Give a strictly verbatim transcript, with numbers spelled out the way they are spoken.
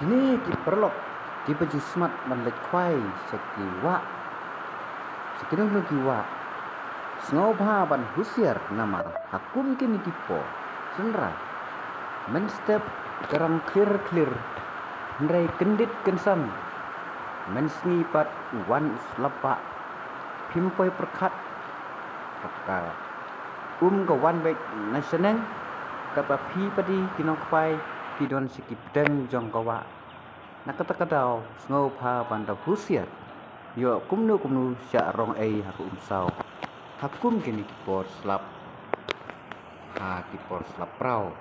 Kine ki paralok kiba ju smat ban leit khwai sha ki wah, sha ki nongkyndong ki wah, sngewbha ban husiar namar ha kum kine ki por, shynrang mynstep ka rang khlir khlir, hynrei kyndit kynsan mynsngi pat u wan u slap ba phim poi pyrkhat, ka um ka wan beit na shaneng, katba phi pat ki nongkhwai phi don sha ki pdeng jong ka wah. Na kata ka daw sngewbha ban da husiar, ïoh kumno kumno shah rong ei ha ka umsaw ha kum kine ki por slap, ha ki por slap praw.